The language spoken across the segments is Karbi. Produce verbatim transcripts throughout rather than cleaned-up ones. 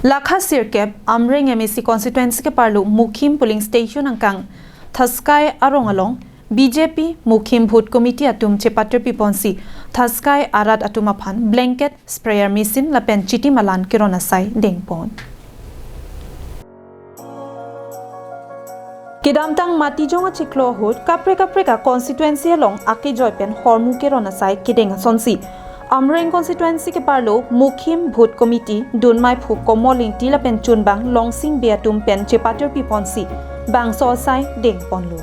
Lakha sirkep Amreng M A C constituency keparlo Mukhim polling station angkang Thaskai arong along B J P Mukhim Booth Committee atum chepatirpi ponsi Thaskai arat atum aphan blanket, sprayer machine lapen chitim alan keron asai dengpon. Kedamtang Matijong achiklo ahut kaprek kaprek a constituency along akejoi pen hormu keron asai kedeng asonsi Amreng constituency keparlo Mukhim Booth Committee dunmai phu Komol Ingti lapen chunbang Longsing Bey atum pen chepatirpi ponsi bangso asai dengponlo.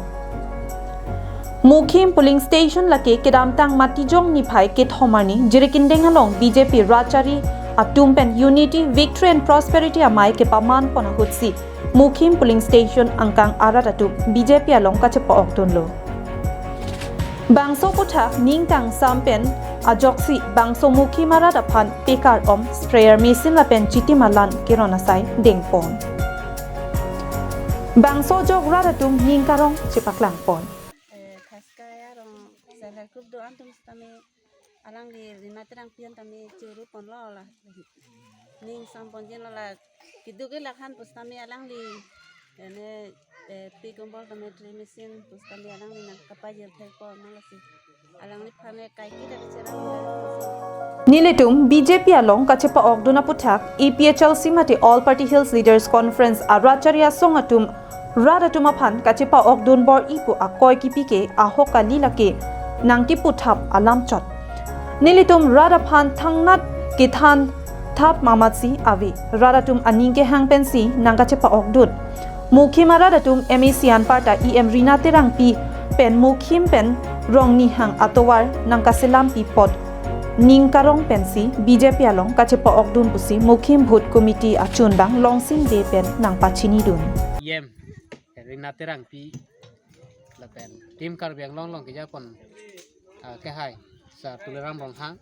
Mukhim polling station lake kedamtang Matijong niphai kethom arni Jirikindeng along B J P rat chari atum pen Unity, Victory and Prosperity amei kepaman pon ahutsi Mukhim polling station angkang arat atum B J P along kachepa-okdunlo. Bangso aphuthak ning kangsam pen ajoksi bangso Mukhim arat aphan pekar om, sprayer machine lapen chitim alan keron asai dengpon. Bangso ajok rat atum ning karong chepaklangpon. Eh, Thaskai arong self help group do-an atum sitame alangli Rina Terangpi an tame churu ponlo la. Ning sam ponjinlo la. Keduk ke lakhan pusitame alangli ene, eh, pi kumbol tame dry machine pusitame alangli nangkapajir thekpo malasi. Alangliphan ne kaike ta kecherang. Nelitum B J P along kachepa-okdun aphuthak A P H L C mate All Party Hills Leaders Conference arat chari asong atum rat atum aphan kachepa-okdun bor-i pu akoi kipi ke ahok kali lake nangkeputhap alam chot. Nelitum rat aphan thangnat kethan thap mamatsi ave. Rat atum aning kehang pensi nangkachepa-okdun. Mukhim arat atum M A C anparta E M Rina Terangpi pen Mukhim pen Rongnihang atovar nangkaselampi apot ning karong pensi B J P along kachepa-okdun pusi Mukhim Booth Committee achunbang Longsing Bey pen nangpachinidun. E M Rina Terangpi lapen Team Karbi Anglong along kejapon, ah, kehai Sir Tuliram Ronghang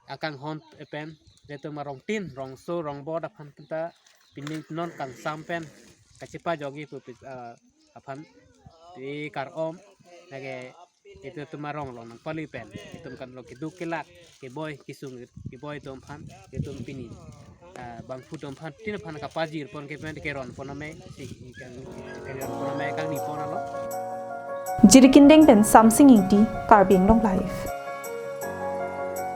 akanghon pen, ilitum arongtin, rongso, rongbor aphan kita pining non kangsam pen kachepa-okji pu pis, ah, aphan pekar om, lake ilitum arong along nangpali pen, ilitum kan lo keduk kelak, keboi kesung, keboi atum aphan, ilitum pini, ah, bangphu atum aphan, tin aphan kapajir pon ke pen keron pon amei, si, kan, keron pon amei kangni pon alo. Jirikindeng pen Samsing Ingti, Karbi Anglong Live.